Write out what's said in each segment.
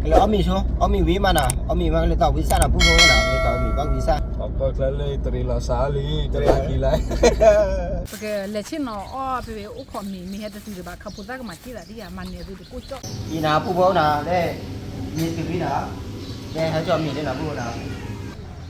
ကလဲၤအီၣ်မ့ၤဆိ, အီၣ်မ့ၤဝံၤမးနီၤ, အီၣ်မ့ၤမးကလဲၤတီၤဝံစၣ်နီၤ ပုၢ်ဖိနီၤ, ကလဲၤတီၤမ့ၤဘၣ်ဝံစၣ်. ပကလဲၤဆ့ၣ်နီၤအီၣ် ဖဲဖဲအိၣ်ခိးမ့ၤ မ့ၢ်ဟဲတတုၤဒံးဘၣ် ခီဖိသၣ်ကမၤက့ၢ်သးဒ်ယၤ မၤန့ၢ်သုတကိၢ်ကၠီၣ်. အံၤနီၤ ပုၢ်ဖိနီၤ, လၢ ယတုၤလံနီၤ, လၢဟဲကၠီမ့ၤလံနီၤ ပုၢ်ဖိနီ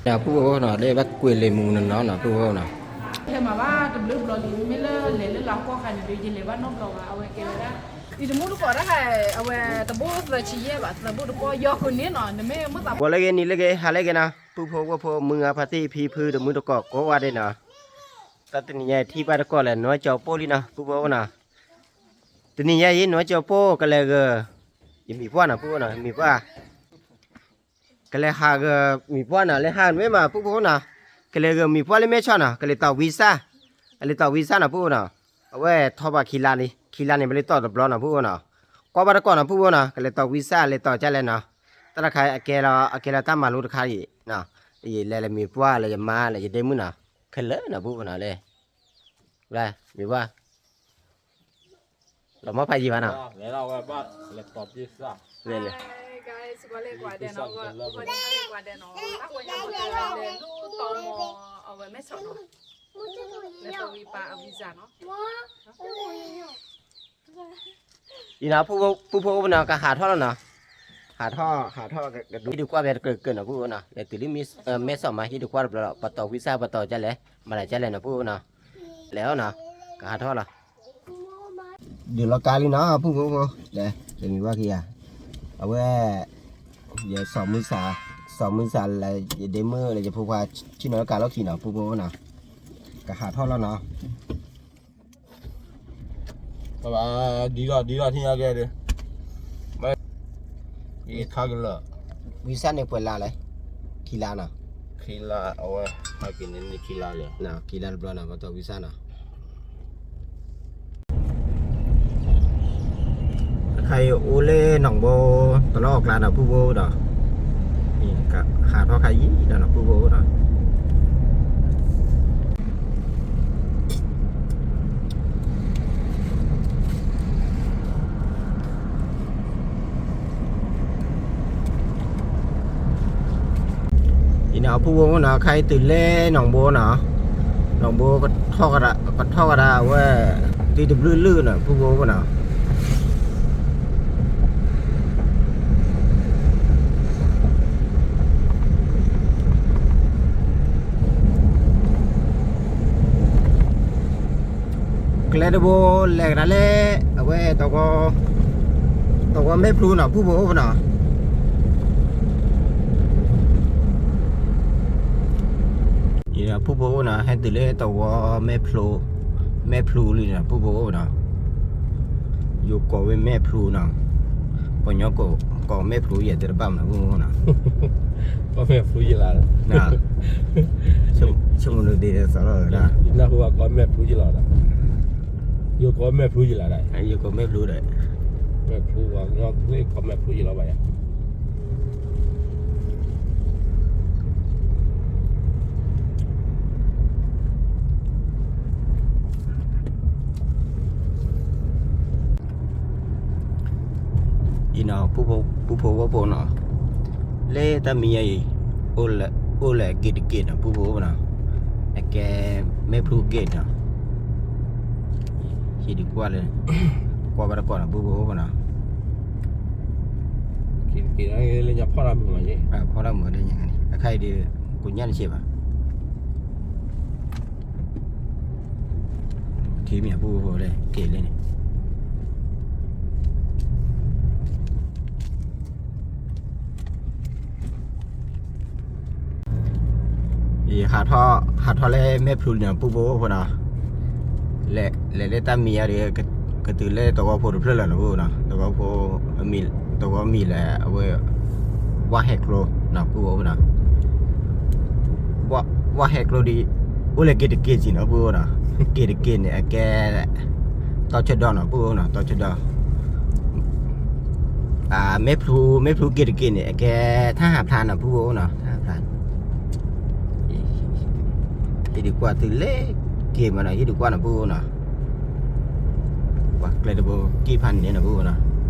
ၤ. ပုၢ်ဖိနီၤ လၢဘၣ်ကွံာ်လံာ်မူနီၤနီၤ ပုၢ်ဖိနီၤ. ဟဲမၤဘၣ်တဘျုးဘျီလံ မ့ၢ်လၢလဲၤလၢလၢကီၢ်ခါန့ၣ်ဒီး ယလဲၤဘၣ်နီတဘျီဘၣ် အဝဲကဲဝဲဒၣ် ယတမူတကိးတၢ်ခါ အဝဲတဘိသၢဆံယဲၢ်ဘၣ် သၢဘိတကီၢ် ယီၤဃုာ်န့ၣ်နီၤ နမ့ၢ်မ့ၢ်သး ဂီၤလၢဂ့ၤ နံၤလၢဂ့ၤ ဟါလၢဂ့ၤနီၤ ပုၢ်ဖိဝဲၢ်ဖိ မုၢ်ဂၤဖါတံၢ် ဖံဖု တမူတကိးကိးဂၤဒဲးနီၤ. တၢ်တနံၤညါအံၤ ထံၣ်ဘၣ်တကိးလၢ နွဲကၠီပိၢ်လံနီၤ ပုၢ်ဖိနီၤ. တနံၤညါအံၤ နွဲကၠီပိၢ် ကလဲၤဂၢၢ် ယမံၤပှၢ်နီၤ ပုၢ်ဖိနီၤ မံၤပှၢ် ကလဲၤဟးဂၢၢ်မံၤပှၢ်နီၤ လၢဟးဂၢၢ်မ့ၢ်မး ပုၢ်ဖိနီၤ. ကလဲၤဂၢၢ်မံၤပှၢ်လၢမဲၢ်ဆီၣ်နီၤ ကလဲၤတီၤဝံစၣ်, အလဲၤတီၤဝံစၣ်နီၤ ပုၢ်ဖိနီၤ. အဝဲထီၣ်ဘၣ်ခံလါလံ ခံလါန့ၣ် ပလဲၤတီၤတဘျီနီၤ ပုၢ်ဖိနီၤ. ကွၢ်ဘၣ်တကိးနီၤ ပုၢ်ဖိနီၤ ကလဲၤတီၤဝံစၣ် လဲၤတီၤကလဲၣ်နီၤ. တၢ်တခါအကဲလီၤ အကဲလီၤတၢ်မၤလိတခါအံၤ, ယလဲၤလၢမံၤပှၢ်လၢယမါလၢယဒ့မုၣ်နီၤ, ခဲလၢာ်နီၤ ပုၢ်ဖိနီၤ လၢ မံၤပှၢ် လီၤမၢ်ဖးယံၤဘၣ်နီၤ. လဲၤလီၤဝဲဘၣ် လဲၤတီၤပ့ၢ်စၢ် လဲၤလဲၤ လဲၤလီၤဝဲဘၣ်လဲၤတီၤပ့ၢ်စၢ် လဲၤတီၤဝံပာ်အဝံစၢ်နီၤ. အံၤနီၤ ပုၢ်ဖိအိၣ်ပနီၤ ကဟးထီၣ်လီၤနီၤ. ဟးထီၣ် ဟးထီၣ်ကဒုး ဟံၣ်ဒုးကွၢ်ဖဲတကၢၢ်ကၢၢ်နီၤ ပုၢ်ဖိနီၤ လဲၤတုၤလၢမဲၢ်ဆီၣ်မး ဟံၣ်ဒုးကွၢ်တဘျီလီၤ ပတီၤဝံစၢ် ပတီၤကလဲၣ် မၤလၢကလဲၣ်နီၤ ပုၢ်ဖိနီၤ လဲၤအီၤနီၤ ကဟးထီၣ်လီၤ. ဒုးလီၤကါလံနီၤ ပုၢ်ဖိဖိ လဲၤ လဲၤမံၤဘၣ်ခံဂၤ အဝဲ ယစီၤမုၢ်စၢ် စီၤမုၢ်စၢ်လၢယဒ့မုၣ်လၢယဖိခွါ ဆ့ၣ်နီၤလၢကါလီၢ်ခံနီၤ ပုၢ်ဖိနီၤ ကဟးထီၣ်လီၤနီၤ. ဒ်လီၤ ဒ်လီၤ ထံၣ်ညါကဲဒီး ဝံစၢ်န့ၣ်ပှဲၤလါလဲၣ် ခံလါနီၤ ခံလါ အဝဲ ဟဲက့ၤန့ၣ်န့ၣ်ခံလါလံ ခံလါတဘျီနီၤ ပတီၤဝံစၢ်နီၤ. အခါအံၤအိၣ်လၢနီၢ်ဘိ တလီၢ်အကျါနီၤ ပုၢ်ဖိဒီး ဟးထီၣ်ခါယံၤဒီးနီၤ ပုၢ်ဖိဒီး အံၤနီၤ ပုၢ်ဖိနီၤ ခါအံၤတုၤလၢနီၢ်ဘိနီၤ, နီၢ်ဘိ ကထီၣ်ကဒါ ကထီၣ်ကဒါဝဲ သံတဘျုးလုၢ်နီၤ ပုၢ်ဖိနီၤ. ကျဲတဘိလဲၤကဒါလၢ အဝဲ တဝီမဲၢ်ဖျိနီၤ ပုၢ်ဖိအိၣ်နီၤ. ပုၢ်ဖိအိၣ်နီၤ ဟဲတုၤလၢတဝီမဲၢ်ဖျိ, မဲၢ်ဖျိလံနီၤ ပုၢ်ဖိအိၣ်နီၤ. ယိၤကိးဝဲမဲၢ်ဖျိနီၤ, ပှၤကညီကိးမဲၢ်ဖျိယဲၢ်တဲတဘၣ်မနီၤ ပုၢ်ဖိနီၤ. ကိးမဲၢ်ဖျိယလီၤ, ဆိကမိၣ်ဒ်သိးလီၤ, နၢ်ဟူကိးမဲၢ်ဖျိယလီၤ, ယိၤကိးမဲၢ်ဖျိယလီၤ, ယိၤကိးမဲၢ်ဖျိဒီး, မဲၢ်ဖျိ, ကိးမဲၢ်ဖျိယလီၤဘၣ်ယၤ. အံၤနီၤ ပုၢ်ဖိဝဲၢ်ဖိနီၤ, လၢတၢ်မံၤညါအံၤ အိၣ်လၢ အိၣ်လၢအဂ့ၢ်တက့ၢ်နီၤ ပုၢ်ဖိဝဲၢ်ဖိနီၤ, အကဲ မဲၢ်ဖျိဂ့ၢ်နီၤ, ဟံၣ်ဒုးကွၢ်လၢ ကွၢ်ဘၣ်တကိးနီၤ ပုၢ်ဖိဝဲၢ်ဖိနီၤ. လၢညါဖီၣ်တၢ်မုာ်မး, ဖီၣ်တၢ်မုာ်လၢညါန့ၣ် အခါအံၤဒီး ကိးညၣ်တစဲးဘၣ်. ထံမ့ၢ်အပုၢ်ဖိလၢက့ၤလၢန့ၣ် ယဟးထီၣ် ဟးထီၣ်လၢမဲၢ်ဖျိလံနီၤ ပုၢ်ဖိဝဲၢ်ဖိနီၤ, လဲၤလၢတၢ်မံၤညါဒီး ကတုၤလၢသဝီဖိတဖျၢၣ်လၢၤနီၤ ပုၢ်ဖိနီၤ, သဝီဖိ သဝီမံၤလၢအဝဲ ဝၣ်ဟဲကျိနီၤ ပုၢ်ဖိနီၤ, ဝၣ်ဟဲကျိဒီး အိၣ်လၢဂ့ၢ်တက့ၢ်စံးနီၤ ပုၢ်ဖိနီၤ, ဂ့ၢ်တက့ၢ်န့ၣ် အကဲ တီဆၢဒီနီၤ ပုၢ်ဖိနီၤ, တီဆၢဒီ မဲၢ်ဖျိ မဲၢ်ဖျိဂ့ၢ်တက့ၢ်န့ၣ် အကဲ ထၣ်ဟးဖျါနီၤ ပုၢ်ဖိနီၤ, ထၣ်ဟးဖျါ, ဟံၣ်ဒုးကွၢ်တုၤလၢက့ၤမးနီၤ, ဟံၣ်ဒုးကွၢ်နီၤ ပုၢ်ဖိနီၤ, ပှၤကျဲတဘိက့ၤဖးန့ၣ်နီၤ ပုၢ်ဖိနီၤ.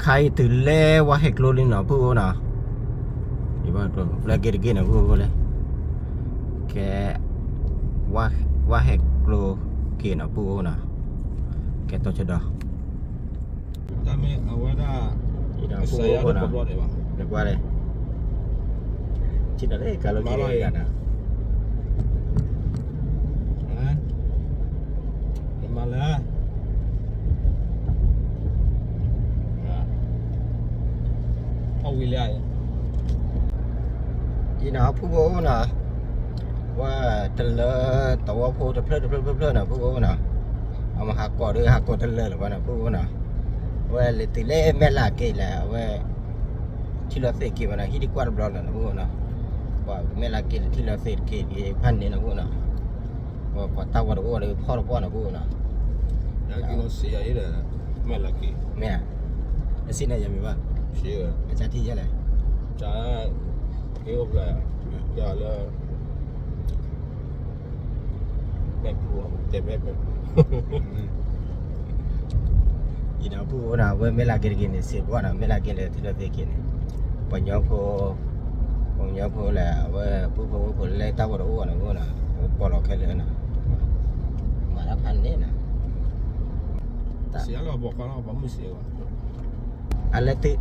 ခါအံၤတုၤလၢဝါဟဲကျိလံနီၤ ပုၢ်ဖိနီၤ, လၢက့ၤတက့ၢ်နီၤ ပုၢ်ဖိလၢ ကဲ ဝါဟဲကျိက့ၤနီၤ ပုၢ်ဖိနီၤ, ကဲ တီဆၢဒီး တၢ်မ့ၢ်အဝဲဒၣ် အံၤဒီးပုၢ်ဖိနီၤ, နကွၢ်လဲၣ်, ထံၣ်ဒီးလၢကါလီၤက့ၤဂၤနီၤ မၤလၢ အဝံၤလၢ အံၤနီၤ ပုၢ်ဖိနီၤ, ဝဲတလၢသဝီဖိတဖျၢၣ်တဖျၢၣ်တဖျၢၣ်ဖျၢၣ် နီၤ ပုၢ်ဖိနီၤ, အမ့ၢ်ဟးကိးဒီးဟးကိးတလၢလၢၤဘၣ်နီၤ ပုၢ်ဖိနီၤ, အဝဲလဲၤတုၤလၢမဲၢ်လးက့ၤလဲၣ် အဝဲ ထံၣ်လိာ်သ့ၣ်က့ၤဘၣ်နီၤ ဟံၣ်ဒံးကွၢ်တဘျီလီၤနီၤ ပုၢ်ဖိနီၤ, ပှၤမဲၢ်လးက့ၤလဲၤထံၣ်လိာ်သ့ၣ်တက့ၢ်ဒ်ဖးန့ၣ်နီၤ ပုၢ်ဖိနီၤ, ပှၤတၢ်ဝဲတအိၣ်ဒီးဖီၣ်တပှၢ်နီၤ ပုၢ်ဖိနီၤ, မဲၢ်လးက့ၤ, အစံၣ်န့ၣ်ယမ့ၢ်ဘၣ်, အကထံၣ်ယဲလဲၣ်, ကအိၣ်ဖျဲၣ်, လၢ အံၤဒီးပုၢ်ဖိနီၤ အဝဲမဲၢ်လးက့ၤတက့ၢ်န့ၣ် စံးဘၣ်နီၤ မဲၢ်လးက့ၤလဲၤထံၣ်လိာ်သ့ၣ်က့ၤန့ၣ်, ပှၤညီဖိ, ပှၤညီဖိလဲၣ် အဝဲပုၢ်ဖိဝဲၢ်ဖိလဲၣ်တၢ်ဝဲတအိၣ်ဘၣ်နီၤ ပုၢ်ဖိနီၤ, အဝဲကိးလီၤခဲလၢာ်နီၤ, မၤတၢ်ဖးန့ၣ်နီၤ, အလဲၤတုၤ,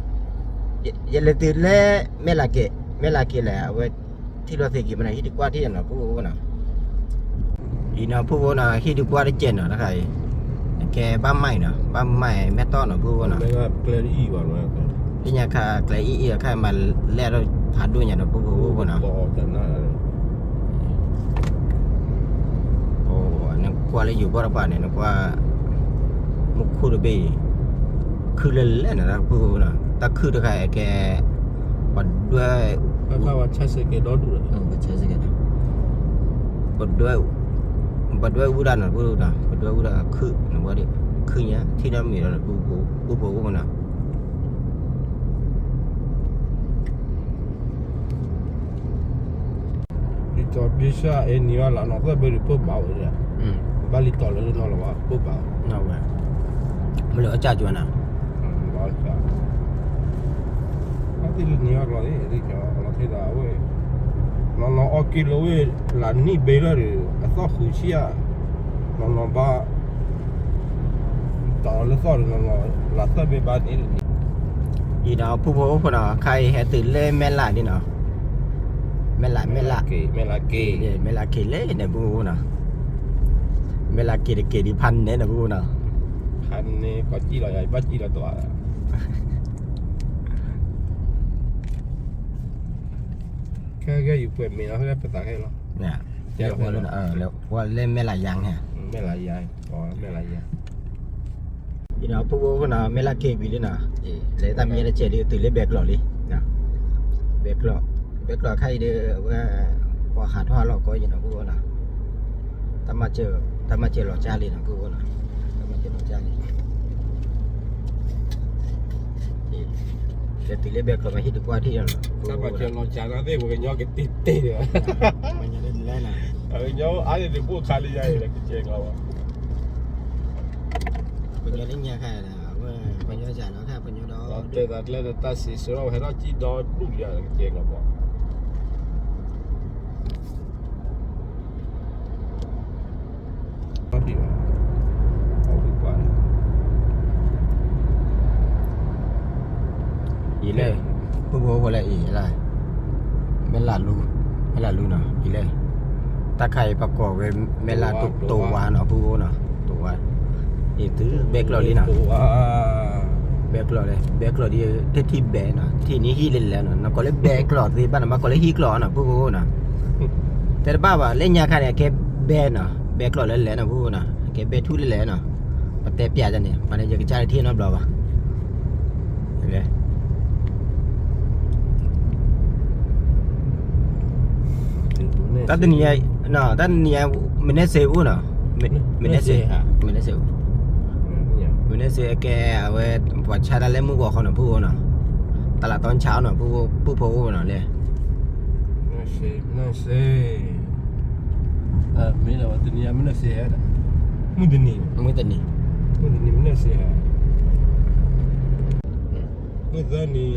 ယလဲၤတုၤလၢ မဲၢ်လးက့ၤ, မဲၢ်လးက့ၤလဲၣ် အဝဲ ထံၣ်လိာ်သ့ၣ်က့ၤမ့ၢ်နီၤ ဟံၣ်ဒံးကွၢ်ထံၣ်နီၤ ပုၢ်ဖိနီၤ, အံၤနီၤ ပုၢ်ဖိနီၤ ဟံၣ်ဒံးကွၢ်တကဲးနီၤ တခါအံၤ, ကဲဘၣ်မၤအံၤနီၤ ဘၣ်မၤမဲၢ်တီၢ်နီၤ ပုၢ်ဖိနီၤ, လၢညါခါကျဲအံၤအံၤအခါမၤလဲၣ်ဒီးဖးဒိၣ်ညါဒီး ပုၢ်ဖိနီၤ နကွၢ်လၢယိၤဘီၣ်တပၤန့ၣ် နကွၢ် မူခိၣ်တဘ့ၣ်အံၤ ခုၣ်လၢလဲၣ်နီၤ ပုၢ်ဖိနီၤ တၢ်ခုၣ်တခါအံၤကဲ ပှၤဒွဲၣ် ပှၤဒွဲၣ်, ပှၤဒွဲၣ်အူဒၣ်နီၤ ပုၢ်ဖိနီၤ ပှၤဒွဲၣ်အူဒၣ်ခုၣ်န့ၣ်ဝဲဒၣ် ခုၣ်ညါ ထံၣ်နီတမံၤဒီး ပုၢ်ဖိအိၣ်နီၤ လံာ်တီၤဘ့ၣ်ဆၣ်အဲၣ်နံၤဘၣ်လၢနီၢ်သၢဘ့ၣ်ဒုးပၢဘၣ်ဝဲဒၣ်, ဘၣ်လံာ်တီၤလၢလၢနီၢ်လီၤဘၣ်ပၢဘၣ်, မ့ၢ်လၢအီၣ်ကၢ်ကၠီနၤ, ဘၣ်အီၣ်ကၢ်, ဘၣ်သ့ၣ်လၢနံၤဘၣ်ကျီသ့ၣ်, လီၤသ့ၣ်သးဝဲ, နီၢ်နီၢ်အီၣ်က့ၤလၢဝဲ, လၢနံၣ်ဘ့ၣ်လၢဒီး အသီၣ်ဃုဆံဧါ, နီၢ်နီၢ်ဘၣ် တီၤလၢသီၣ်ဒီးနီၢ်နီၢ် လၢသၢဘ့ၣ်ဘၣ်န့ၣ်, အံၤဒီးပုၢ်ဖိအိၣ်ဖိနီၤ ခါအံၤဟဲတုၤလၢမဲၢ်လးဒ်နီၤ, မဲၢ်လး မဲၢ်လး, မဲၢ်လးက့ၤ, မဲၢ်လးက့ၤလဲၣ်န့ၣ် ပုၢ်ဖိနီၤ, မဲၢ်လးက့ၤတက့ၤဒ်ဖးန့ၣ်န့ၣ် ပုၢ်ဖိနီၤ, ဖးန့ၣ် ကီၢ်ကံၣ်လီၤယၤ ဘၣ်ကံၣ်လီၤတဝါ ခဲကဲယူၤပှဲၤမ့ၤလီၤ ခဲကဲပသးခဲလီၤ, လဲၤဝဲလၢမဲၢ်လးယါန့ၣ်, မဲၢ်လးယါ, မဲၢ်လးယါ, အံၤနီၤ ပုၢ်ဖိနီၤ မဲၢ်လးက့ၤဝံၤလံနီၤ, လဲၤတၢ်မံၤတစဲးလံ တုၤလၢဘဲကျိးလံ, ဘဲကျိး, ဘဲကျိးခါအံၤဒီး အဝဲ ပှၤဟးထီၣ်ဟးလီၤကီယံၤနီၤ ပုၢ်ဖိနီၤ, တၢ်မၤစၢၤလီၤကၢ်လံနီၤ ပုၢ်ဖိနီၤ, တၢ်မၤစၢၤလီၤကၢ်လံ လဲၤတုၤလၢဘဲကျိးမ့ၢ်ဟံၣ်တကွၢ်ထံၣ်နီၤ, တၢ်မၤစၢၤလီၤကၢ်နီၤသ့ၣ် ပှၤကညီကတ့တ့ၢ်ဒီး, ပှၤကညီအါန့ၣ်တဘိၣ်ခါလံယါအံၤ ကစဲးကျီဘၣ်, ပှၤကညီလၢညါခါ, ပှၤကညီစၢ်နီၤခါ ပှၤကညီဒီး, တဲသးကျဲဒီးတၢ်စံးဆၢထီၣ် ဟဲထီၣ်ကံၣ်ဒီဒူၣ်လံယါ ကစဲးကျီဘၣ် အံၤလဲၣ်, ပုၢ်ဖိအိၣ်ဖိလဲၣ်အံၤလဲၣ်, မဲၢ်လးလူ, မဲၢ်လးလူနီၤ အံၤလဲၣ်, တၢ်ခါအံၤပှၤကိးဝဲ မဲၢ်လးတိၤဝါနီၤ ပုၢ်ဖိနီၤ, တိၤဝါ, အံၤတုၤဘဲကျိးလံနီၤ, ဘဲကျိးလံ, ဘဲကျိးဒ် တထံၣ်ဘဲနီၤ ထံၣ်န့ၢ်ဟံၣ်လၢလဲၣ်နီၤ နကိးလၢဘဲကျိးသ့ဘၣ်နီၤ ဘၣ်ကိးလၢဟံၣ်ကျိးနီၤ ပုၢ်ဖိနီၤ, တဲတဘၣ်ဘၣ် လၢညါခါန့ၣ် အကဲဘဲနီၤ ဘဲကျိးလၢလဲၣ်နီၤ ပုၢ်ဖိနီၤ အကဲဘဲထူလၢလဲၣ်နီၤ, ပတဲပျးတၢ်န့ၣ် ပှၤန့ၣ် ယကစၢ်တထံၣ်နီတဘျီဘၣ် တၢ်တနံၤညါ, တၢ်တနံၤညါ, မနုၤစ့အိၣ်နီၤ, မနုၤစ့, မနုၤစ့အိၣ်, မနုၤစ့အကဲ အဝဲ ပှၤဆါတၢ်လၢမုၢ်ဂီၤဃီနီၤ ပုၢ်ဖိနီၤ, တလးတီဆါနီၤ ပုၢ်ဖိအိၣ်နီၤလဲၣ်, မနုၤစ့, မ့ၢ်လၢတနံၤညါ မနုၤစ့, မုၢ်တနံၤ, မုၢ်တနံၤ, မုၢ်တနံၤ မနုၤစ့ဧါ. မုၢ်သၢနံၤ,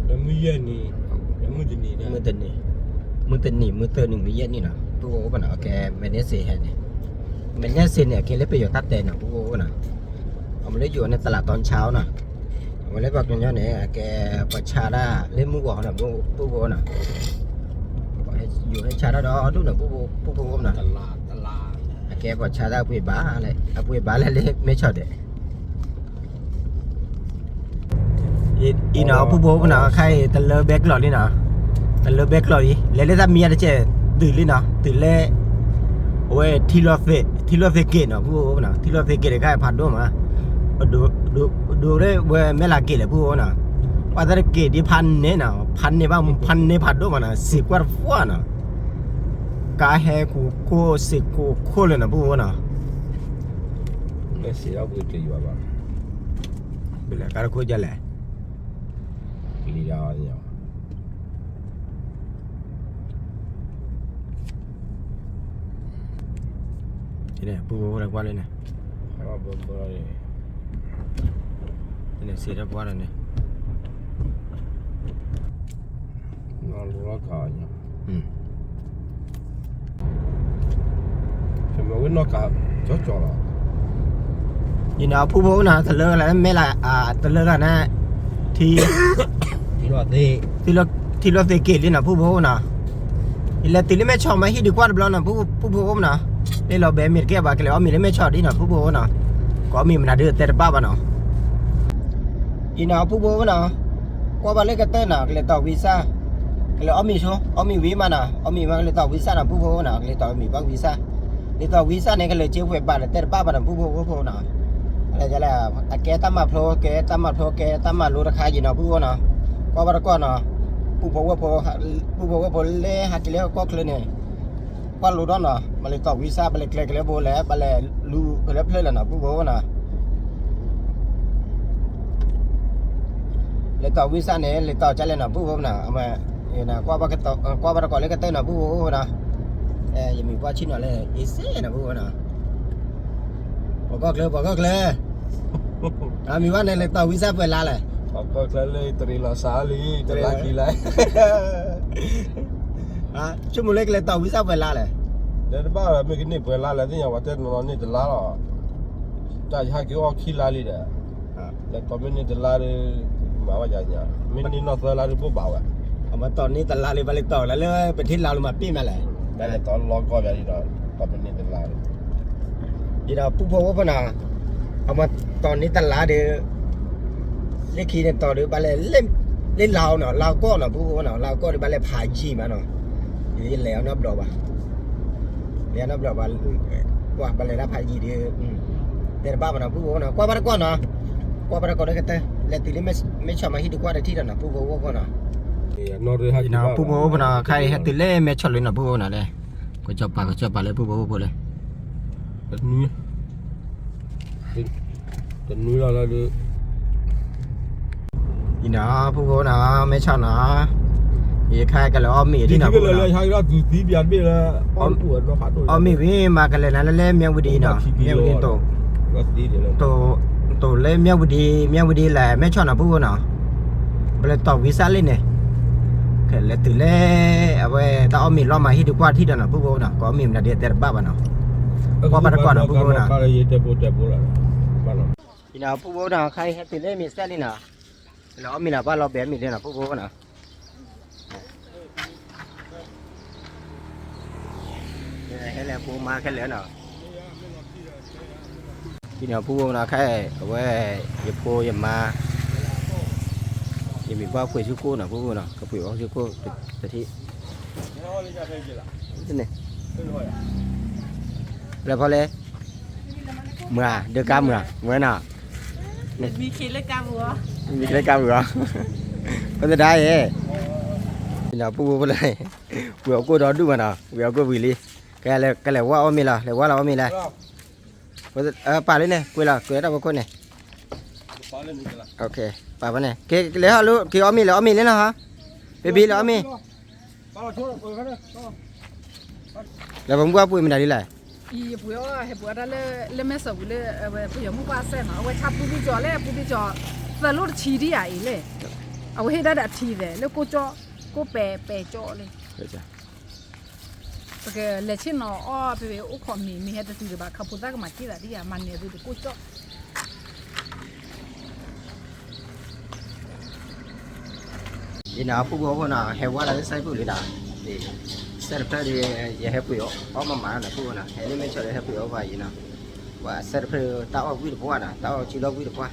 ဒီးမုၢ်ယဲၢ်နံၤ, ဒီးမုၢ်တနံၤ, မုၢ်တနံၤ, မုၢ်တနံၤ မုၢ်သၢနံၤ မုၢ်ယဲၢ်နံၤနီၤ, ပုၢ်ဖိဝဲၢ်ဖိနီၤ, အကဲ မဲန့စ့ဟဲန့ၣ်, မဲန့စ့န့ၣ် အကဲလၢပယီၤတၢ်တဲနီၤ ပုၢ်ဖိဝဲၢ်ဖိနီၤ, အမ့ၢ်လၢယိၤန့ၣ် တလးတီဆါနီၤ, အဝဲလၢပှၤကညီန့ၣ် အကဲ ပှၤဆါတၢ်လၢမုၢ်ဂီၤနီၤ ပုၢ်ဖိဝဲၢ်ဖိနီၤ, ယိၤန့ၣ်ဆါတၢ်ဒီးဒိၣ်နီၤ ပုၢ်ဖိဝဲၢ်ဖိနီၤ, အကဲပှၤဆါတၢ်အပှ့ၤဘၣ်လဲၣ် အပှ့ၤဘၣ်လဲၣ်လၢမဲဆီးဒဲး အံၤနီၤ ပုၢ်ဖိဝဲၢ်ဖိနီၤ, ခဲအံၤတလၢဘဲကျိးလံနီၤ, တလၢဘဲကျိးလံ လဲၤလၢတၢ်မံၤအါတကဲး တုၤလံနီၤ, တုၤလၢ အဝဲ ထံလီၤသ့က့းနီၤ ပုၢ်ဖိဝဲၢ်ဖိနီၤ, ထံလီၤသ့က့းတခါဖးဒိၣ်မး, ဒိၣ်ဒိၣ်ဝဲမဲၢ်လးက့းလဲၣ် ပုၢ်ဖိဝဲၢ်ဖိနီၤ, ပှၤတၢ်တက့းဒ်ဖးန့ၣ်နီၤ, ဖးန့ၢ်ဘၣ် ဖးန့ၢ်ဖးဒိၣ်မးနီၤ, စံးကွၢ်တဖှီၣ်နီၤ, ကါဟဲကူခိၣ်စံးကူခိၣ်လၢနီၤ ပုၢ်ဖိဝဲၢ်ဖိနီၤ, မ့ၢ်စံးထီၣ်ပှ့ၤက့ၤယွၤဘၣ်, ဘၣ်လဲၣ် ကါတခိၣ်ဒ်လဲၣ် လံၤဒၣ်အီၤန့ၣ်, ပုၢ်ဖိဝဲၢ်ဖိကွၢ်လၢန့ၣ်, စံးထီၣ်ပှ့ၤလီၤန့ၣ်, နီၢ်ကၤကၠီကၠီလီၤ, အံၤနီၤ ပုၢ်ဖိဝဲၢ်ဖိနီၤ, တလၢလၢမဲၢ်လး, တလၢလၢန့ၣ်, ထံ ထံလီၤသ့က့းလံနီၤ ပုၢ်ဖိဝဲၢ်ဖိနီၤ, ယလဲၤတုၤလၢမဲဆီးမး ဟံၣ်ဒုးကွၢ်တဘျီနီၤ ပုၢ်ဖိဝဲၢ်ဖိနီၤ, လၢလီၤဘဲမ့ၢ်တကဲဘၣ် ကလဲၤအီၣ်မ့ၤလၢမဲဆီးဒ်နီၤ ပုၢ်ဖိဝဲၢ်ဖိနီၤ, ကအီၣ်မ့ၤမနုၤဒုးတဲတဘၣ်ဘၣ်နီၤ အံၤနီၤ ပုၢ်ဖိဝဲၢ်နီၤ, ကွၢ်ဘၣ်လၢကတၢၢ်နီၤ ကလဲၤတီၤဝံစၢ်, ကလဲၤအီၣ်မ့ၤဆိ, အီၣ်မ့ၤဝံမးနီၤ, အီၣ်မ့ၤမး ကလဲၤတီၤဝံစၢ်နီၤ ပုၢ်ဖိဝဲၢ်နီၤ, ကလဲၤတီၤမ့ၤဘၣ်ဝံစၢ်, လဲၤတီၤဝံစၢ်န့ၣ် ကလဲၤက့ၤဝဲဘၣ်ဒီးတဲတဘၣ်ဘၣ်နီၤ ပုၢ်ဖိဝဲၢ်ဖိနီၤ, အကဲတၢ်မၤဖျိ ကဲတၢ်မၤဖျိ ကဲတၢ်မၤလိတခါယံၤနီၤ ပုၢ်ဖိနီၤ, ကွၢ်ဘၣ်တကွၢ်နီၤ, ပုၢ်ဖိဝဲၢ်ဖိ, ပုၢ်ဖိဝဲၢ်ဖိလၢဟဲက့ၤလၢကီၢ်ချၢန့ၣ် ကွၢ်လိဒီးနီၤ, ဘၣ်လဲၤတီၤဝံစၢ် ဘၣ်လဲၤကျဲကလဲၤဘိလဲၣ် ဘၣ်လဲၤလူၤကလၢဖျၢၣ်လဲၣ်နီၤ ပုၢ်ဖိနီၤ, လဲၤတီၤဝံစၢ်န့ၣ် လဲၤတီၤကလဲၣ်နီၤ ပုၢ်ဖိနီၤ, ကွၢ်ဘၣ်တကွၢ်လၢကတၢၢ်နီၤ ပုၢ်ဖိနီၤ, ယမံၤပှၢ်ဆံၣ်နီၤလၢ အ့စ့နီၤ ပုၢ်ဖိနီၤ, ပှၤကီၢ်ချၢ ပှၤကီၢ်ချၢ အမံၤဝဲန့ၣ် လဲၤတီၤဝံစၢ်ပှဲၤလါလဲၣ်, ပှၤကီၢ်ချၢလၢတရံးလီၤစၢ်လံ တလါခံလါ ဆိကမိၣ်လၢကလဲၤတီၤဝံစၢ်ပှဲၤလါလဲၣ်, တဲတဘၣ်ဒီး မ့ၢ်ကန့ၢ်ပှဲၤလါလဲၣ် သ့ၣ်ညါ ပှၤတဲနီၤနီၤန့ၢ်တလါလီၤ, တၢ်ယဟဲက့ၤအိၣ်ခံလါလံဒီး, လဲၤတီၤမ့ၢ်န့ၢ်တလါဒီး, မၤဝဲယၤညါ, မ့ၢ်န့ၢ်နီၢ်သၢလါဒီးဘိးဘၣ်ဝဲ, အမၤတီၤန့ၢ်တလါလံ ဘၣ်လဲၤတီၤလၢပထံလါလီၤမးပ့ၢ်မးလဲၣ်, ဘၣ်လဲၤတီၤလီၤကီၢ်ယၤဒီး, တီၤမ့ၢ်န့ၢ်တလါဒီး ဒီးပုၢ်ဖိဝဲၢ်ဖိနီၤ, အမၤတီၤန့ၢ်တလါဒီး, လၢခံန့ၣ်တီၤဒီးဘၣ်လဲၤ, လၢလါအီၤနီၤ လါကီၢ်နီၤ ပုၢ်ဖိနီၤ လါကီၢ်ဒီးဘၣ်လဲၤဖးယံာ်မးနီၤ, ယလဲၤအီၤနီတဘျီဘၣ်, လဲၤအီၤနီတဘျီဘၣ်, ကွၢ်ဘၣ်လဲၤတၢ်ဖးယံာ်ဒီး, တဲတဘၣ်ဘၣ်နီၤ ပုၢ်ဖိနီၤ ကွၢ်ဘၣ်တကွၢ်နီၤ, ကွၢ်ဘၣ်တကွၢ်ဒီးကတၢၢ် လဲၤတုၤလၢမဲဆီးမးဟံၣ်ဒုးကွၢ်တထံၣ်ဒီးနီၤ ပုၢ်ဖိဝဲၢ်ဖိနီၤ, ပုၢ်ဖိဝဲၢ်ဖိနီၤ ခဲအံၤဟဲတုၤလၢမဲဆီးလံနီၤ ပုၢ်ဖိနီၤလဲၣ်, ကစီၤပၤ ကစီၤပၤလၢပုၢ်ဖိဝဲၢ်ဖိလၢ တနွံလီၤလၢဒုး, အံၤနီၤ ပုၢ်ဖိနီၤ မဲဆီးနီၤ, ယခါကလဲၤအီၣ်မ့ၤဒ်နီၤ ပုၢ်ဖိနီၤ, အီၣ်မ့ၤဝံၤမးကလဲၤနၤလၢလၢမၠၣ်ဝတံၤနီၤ, မၠၣ်ဝတံၤ, တိၤလၢမၠၣ်ဝတံၤ မၠၣ်ဝတံၤလၢမဲဆီးနီၤ ပုၢ်ဖိနီၤ, ဘၣ်လဲၤတီၤဝံစၢ်လံန့ၣ်, ကလဲၤတုၤလၢ, အဝဲတၢ်အီၣ်မ့ၤလီၤမးဟံၣ်ဒုးကွၢ်ထံၣ်ဒီးနီၤ ပုၢ်ဖိနီၤ ကအီၣ်မ့ၤမနုၤဒုးတဲတဘၣ်ဘၣ်နီၤ, ကွၢ်ဘၣ်တကွၢ်နီၤ ပုၢ်ဖိနီၤ အံၤနီၤ ပုၢ်ဖိနီၤ ခဲအံၤဟဲတုၤလၢမဲဆီးလံနီၤ, လဲၤအီၣ်မ့ၤနီၤ ဘၣ်လီၤဘဲမ့ၤလံနီၤ ပုၢ်ဖိနီၤ, ဟဲလဲၤဖိမါခဲလၢာ်နီၤ, အံၤနီၤ ပုၢ်ဖိနီၤ ခဲအံၤ အဝဲ ယဖိယမါ ယမံၤပှၢ်ပှ့ၤဆူခိၣ်နီၤ ပုၢ်ဖိနီၤ ကပှ့ၤဘၣ်ဆူခိၣ်တထံၣ်, လဲၤဖီလဲၣ်, မၤ ဒုးကါမၤ မၤနီၤ, မံၤခ့လၢကါပူၤ, မံၤခ့လၢကါပူၤအီၤ, ပသဒါအံၤ, ဒီးပုၢ်ဖိဖိလၢ, ဝံၤအီၣ်ကိၣ်ဒီဒူၣ်မးနီၤ ဝံၤအီၣ်ကိၣ်ဝံၤလံ, ကလဲၤဝဲအီၣ်မ့ၤလီၤ လဲၤဝဲလီၤအီၣ်မ့ၤလဲၣ်, ပာ်လၢန့ၣ် ကွံာ်လီၤ ကွံာ်တၢ်ဖိခိၣ်န့ၣ်, ပာ်ဖဲန့ၣ် ကလဲၤဟီၣ်လၢ က့ၤအီၣ်မ့ၤလဲၤအီၣ်မ့ၤလၢနီၤဟီ, ဘ့ဘ့လဲၤအီၣ်မ့ၤ လၢပမုၢ်ပှၢ်ပှ့ၤမနုၤဒ်လဲၣ်, ယပှ့ၤအီၣ် ဟဲပှ့ၤအီၣ်တၢ်လၢ လၢမဲၢ်စီၤပူၤလၢ ပယီၤမုၢ်ပှၢ်စဲးနီၤ အဝဲဆါပူၤဘံကၠီၤလဲၣ် ပူၤဘံကၠီၤ, သၢလိၣ်တဆံဒံးဧါအံၤလဲၣ်, အဝဲဟ့ၣ်ဒၣ်ဒီးအထံသဲးလၢကိၣ်ကၠီၣ်, ကိၣ်ပဲပဲကၠီၣ်လံ. ပကလဲၤဆ့ၣ်နီၤအီၣ်ဖဲဖဲအိၣ်ခိးမံၤ မ့ၢ်ဟဲတသ့တဘၣ် ခီဖျိသၣ်ကမၤက့ၣ်သးဒံးဧါ မၤန့ၢ်သုတကိၣ်ကၠီၣ် ယနီၤ ပုၢ်ဖိဖိနီၤ ဟဲဝါလၢစဲပူၤလံနီၤ, စဲတဖျၢၣ်ဒီး ယဟဲပှ့ၤအီၣ်မးမးနီၤ ပုၢ်ဖိနီၤ ဟဲလၢမဲာ်ဆီလၢဟဲပှ့ၤအီၣ်ဘၣ်ယနီၤ, ပှၤစဲတဖျၢၣ်တၢ်အီၣ်ဝံၣ်တပှၢ်နီၤ တၢ်အီၣ်ကံလီၢ်ဝံၣ်တပှၢ်,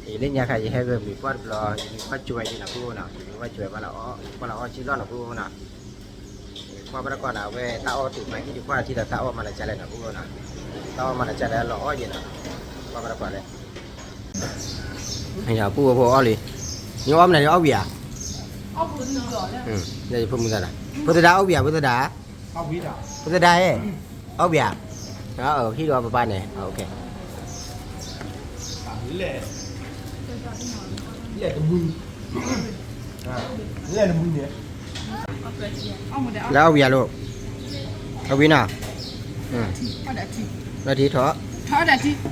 အံၤလၢညါခါ ယဟဲဂဲၤမံၤပှၢ်တဘျီ ယမံၤပှၢ်ကွဲးဒံးနီၤ ပုၢ်ဖိနီၤ ယမံၤပှၢ်ကွဲးဘၣ်လၢအီၣ် ပှၢ်လၢအီၣ်ကံလီၢ်နီၤ ပုၢ်ဖိနီၤ ကွၢ်ဘၣ်တကီၢ်နီၤ အဝဲတၢ်အီၣ်တုၤမၤဟံၣ်တကွၢ်ထံဒီး တၢ်အီၣ်မၤလၢကလဲၣ်နီၤ ပုၢ်ဖိနီၤ, တၢ်အီၣ်မၤလၢကလဲၣ် လီၤအီၣ်ယဲနီၤ, ကွၢ်ဘၣ်တကီၢ်လဲၣ်, ပုၢ်ဖိအီၣ်လံ, နအီၣ်မနုၤန့ၣ် အီၣ်ဝံၤဧါ, ယဖိမုၣ်သဒါ, ဖိသဒါအီၣ်ဝံၤဧါ ဖိသဒါ, ဖိသဒါဧၢ, အီၣ်ဝံၤဧါ, ဟံၣ်ဒီးပပၢ်န့ၣ် လဲၣ်တမုၢ်, လဲၣ်တမုၢ်န့ၣ်, လၢအီၣ်ဝံၤဧါလိၤ, အီၣ်ဝံၤနီၤ, လၢထံထီၣ်, အံၤနီ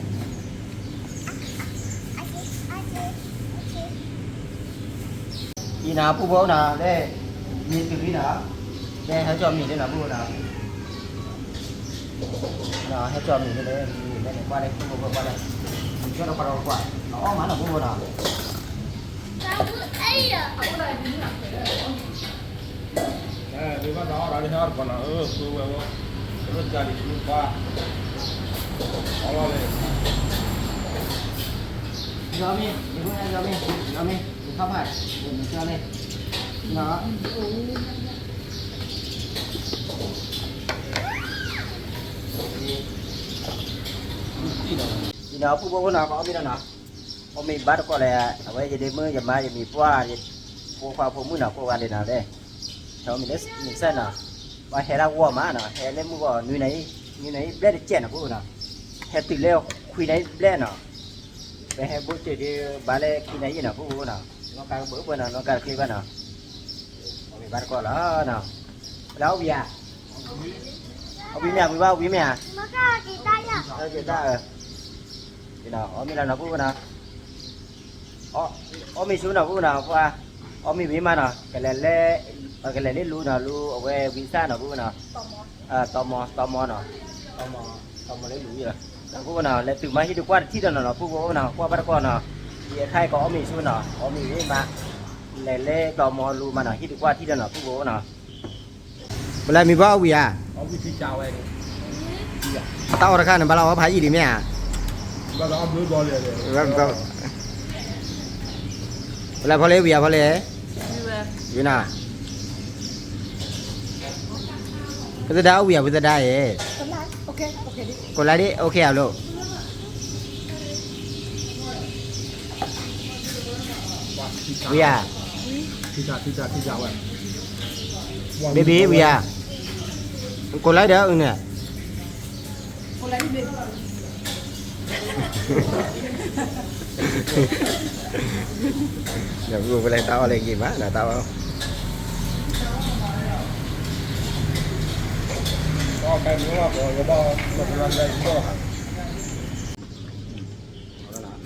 ၤ ပုၢ်ဖိနီၤ လၢ မ့ၢ်တုၤလံနီၤ, လၢဟဲကၠီမ့ၤလၢနီၤ ပုၢ်ဖိနီၤ, ဟဲကၠီမ့ၤလၢ မ့ၢ်လၢန့ၣ် ကွၢ်လၢ ပုၢ်ဖိကွၢ်လၢ, မ့ၢ်ကၠီတခွါဒီးကွၢ်, လီၤအီၣ်မးနီၤ ပုၢ်ဖိနီၤ, မ့ၢ်ဘၣ်သးအီၣ်ဒီး ဟဲအီၣ်တပီၤနီၤ, အၢ ဃုဝဲဝဲ, တလိၣ်ကၢ်လံၤဆူပှၢ်, အီၣ်လီၤလံ, ယီမ့ၢ် ယဖိဟဲယီမ့ၢ် ယီမ့ၢ် ယထီၣ်ဖး ယမ့ၢ်ကၠီလံ, နီၤ ယနီၤ ပုၢ်ဖိဖိနီၤ ကအီၣ်မ့ၤလီၤနီၤ, အီၣ်မ့ၤဘၣ်တကီၢ်လၢ အဝဲယဒ့မုၣ်ယမါယမံၤပှၢ် ယဖိခွါဖိမုၣ်နီၤ ကိးဂၤဒဲးနီၤလဲၣ်, အီၣ်မ့ၤလၢမ့ၤစဲၣ်နီၤ, ပှၤဟဲဒၣ်ဂီၢ်မးနီၤ ဟဲလၢမုၢ်ဂီၢ် နွံနၤအံၤ နွံနၤအံၤဘျဲၣ်တကဲးနီၤ ပုၢ်ဖိနီၤ, ဟဲတုၤလၢခွံနၤအံၤဘျဲၣ်နီၤ, ပဟဲဘိၣ်စၢၤဒံးဘၣ်လၢခံနၤအံၤနီၤ ပုၢ်ဖိနီၤ, နီၢ်ကါကဘၢဘၢနီၤ နီၢ်ကါတချ့ဘၣ်နီၤ, အီၣ်မ့ၤဘၣ်တကီၢ်လီၤနီၤ, လၢအီၣ်ဝံၤဧါ, အီၣ်ဝံၤမ့ၢ်ဧါ ဝံၤဘၣ်ဝံၤမ့ၢ်ဧါ, အီၣ်မ့ၤလီၤနီၤ ပုၢ်ဖိနီၤ, အီၣ်မ့ၤဆူနီၤ ပုၢ်ဖိနီၤ ပှၤ, အီၣ်မ့ၤဝံၤမးနီၤ ကလဲၤလၢ, ကလဲၤလၢလူနီၤ လူအဝဲဝံစၢ်နီၤ ပုၢ်ဖိနီၤ, တီမီၤ တီမီၤနီၤ, တီမီၤလၢလူဝံၤလီၤ, ပုၢ်ဖိနီၤ လဲၤတုၤမးဟံၣ်တကွၢ်တထံၣ်ဒီးနီၤနီၤ ပုၢ်ဖိနီၤ ကွၢ်ဘၣ်တကီၢ်နီၤ, ယခါအံၤကအီၣ်မ့ၤဆူနီၤ အီၣ်မ့ၤဝံၤမး, လဲၤလၢတီမီၤလူမးနီၤ ဟံၣ်တကွၢ်ထံၣ်ဒီးနီၤ ပုၢ်ဖိနီၤ ပလဲၤမံၤဘၣ်အီၣ်ဝံၤဧါ, တၢ်အီၣ်တခါန့ၣ် ဘၣ်လၢအီၣ်ဖးယံာ်ဒံးမ့ၢ်ဧါ, ပလဲၤဖီလ့ၣ်ဝံၤဧါဖီလ့ၣ်, ဝံၤနီၤ, ပသဒါအီၣ်ဝံၤဧါ ပသဒါဧၢ, ကိးလါဒ့ အိၣ်ခ့ဧါလိၤ ဝံၤဧါ, ဘ့ဘ့ဝံၤဧါ, ကိ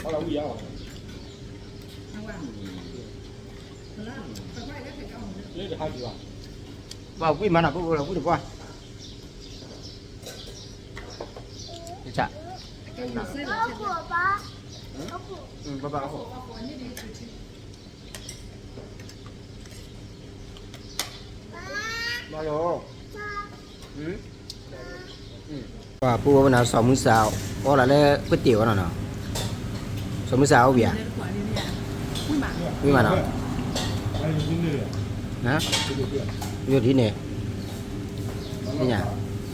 းလါဒီးအုၣ်န့ၣ်, ဒီးပလဲၤတၢ်အီၣ်လၢဂ့ၤမး ဒီးတၢ်အီၣ် ဘၣ်ဝံၣ်မးနီၤ ပုၢ်ဖိလီၤ ဝံၣ်တပှၢ်, တၢ်, ဘၣ်ဘၣ်, ဘၣ်ယိၤ, ပှၤပုၢ်ဝဲၢ်နီၤ စီၤမုၢ်စၢ်အီၣ်လၢလၢကွ့ၢ်တ့ၢ်ဝဲနီၤနီၤ, စီၤမုၢ်စၢ်အီၣ်ဝံၤဧါ, ဝံၤမးနီၤ, ယိၤဒ်န့ၣ်,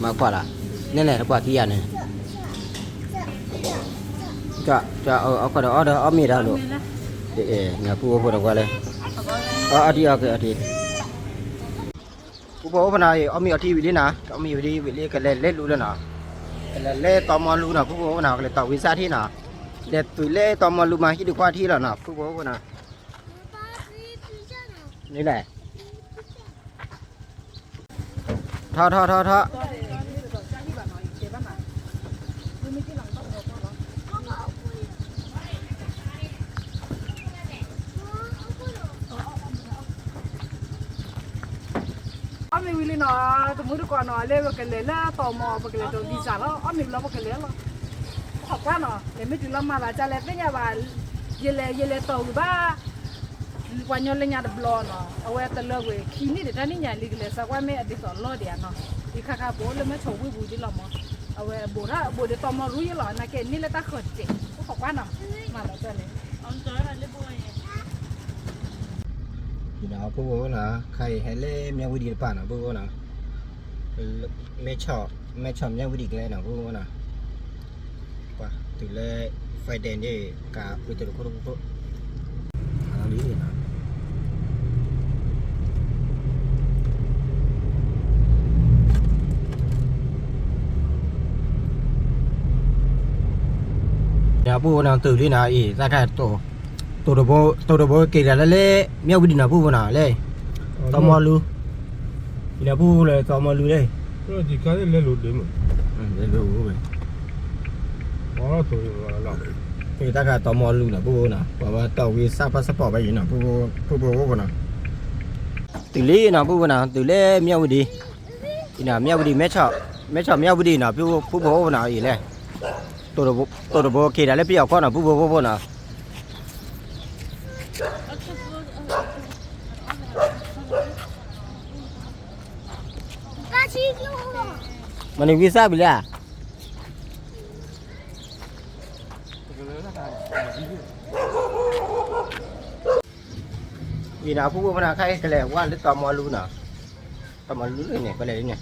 မၤကွၢ်လီၤ, နဲနဲတကွၢ်ခံဂၤန့ၣ်, အီၣ်ခိးဒီးအီၣ်ဒီးအီၣ်မ့ၤဒီးလိာ်, နပုၢ်ဝဲၢ်ဖိတကွၢ်လၢ, အီၣ်ထံအီၣ်က့ၤအီၣ်ထံ ပုၢ်ဖိဖိနီၤ အီၣ်မ့ၤအီထံဝံၤလံနီၤ, အီၣ်မ့ၤဝံၤလံ ဝံၤလံ ကလဲၤလဲၤလူလီၤနီၤ, ကလဲၤလဲၤတီမီလူနီၤ ပုၢ်ဖိဖိနီၤ ကလဲၤတီဝံစၢ်ထံနီၤ, လဲၤတုၤလၢတီမီလူမး ဟံၣ်တကွၢ်ထံလီၤနီၤ ပုၢ်ဖိဖိနီၤ, န့ၣ်လဲၣ်, ထီၣ်ထီၣ်ထီၣ်ထီၣ် မ့ၢ်က့ၤလီၤကဘၣ်ကဘၣ်လီၤ, မ့ၢ်က့ၤလီၤကဘၣ်ကဘၣ်လီၤ, ဝံၤလံနီၤ, တမူတကိးနီၤ လၢပကလဲၤလၢတီၤမီၤ ပကလဲၤတီၤ visa လီၤ, အီၣ်မ့ၤဘျီပကလဲၤလီၤ. အိၣ်ခိးကွၢ်နီၤ, လဲၤမ့ၢ်တုၤလီၤမၤဘၣ်ဒ်လဲၣ်သ့ၣ်ညါဘၣ်, ယလဲၤ ယလဲၤတီၤဝံၤဘၣ် ပှၤညီလၢညါတဘျီနီၤ, အဝဲတလၢကွံာ် ခံနံၣ်ဒံးတၢ်နံၣ်ညါလံ ကလဲၤစးကွၢ်မ့ၢ်အဒ်သိးလီၢ်ဒံးဧါနီၤ, ယခါခါပအိၣ်လၢမဲၢ်ဆီးဝ့ၢ်ပူၤဒ်လီၤမး, အဝဲဘူးထီၣ်ဘူးဒံးတီၤမီၤရူယ့လီၤ, နာ်က့န့ၢ်လၢတၢ်ဃၢၤတစဲး, အိၣ်ခိးကွၢ်နီၤ, မၤလီၤတၢ်လဲၣ်. ယနီၤ ပုၢ်ဖိနီၤ, ခါအံၤဟဲလၢမၠၣ်ဝတံၤတပၤနီၤ ပုၢ်ဖိနီၤ, မဲၢ်ဆီး မဲၢ်ဆီးမၠၣ်ဝတံၤကျဲနီၤ ပုၢ်ဖိနီၤ, ပှၤတုၤလၢ Friday န့ၣ် ကးဃုတရူခိၣ်တရူခိၣ်, လံနီၤ ဒီးပုၢ်ဖိနီၤ တုၤလံနီၤအံၤ တၢ်ခါ တိၤတဘိ တိၤတဘိက့ၤဒီးလၢလၢ မၠၣ်ဝတံၤနီၤ ပုၢ်ဖိနီၤ လၢ တီမီလူ, အံၤနီၤ ပုၢ်ဖိလၢတီမီလူလၢ လဲၤလိၤဝဲ တၢ်ခါတီမီလူနီၤ ပုၢ်ဖိနီၤ ပှၤဘၣ်တီၢ်ဝံစၢ် passport ဘၣ်အံၤနီၤ ပုၢ်ဖိဖိနီၤ, တုၤလံနီၤ ပုၢ်ဖိနီၤ တုၤလၢမၠၣ်ဝတံၤ အံၤနီၤ မၠၣ်ဝတံၤ မဲၢ်ဆီး မဲၢ်ဆီးမၠၣ်ဝတံၤနီၤ ပုၢ်ဖိဖိနီၤ အံၤလဲၣ် တိၤတဘိက့ၤဒီးလၢပယီၤကီၢ်နီၤ ပုၢ်ဖိဖိနီၤ, မ့ၢ်န့ၣ်ဝံသးပူၤလံဧါ, အံၤနီၤ ပုၢ်ဖိဖိနီၤ ခါအံၤကလဲၤဝဲလၢတီမီလူနီၤ, တီမီလူလၢန့ၣ် ပလဲၤလံန့ၣ်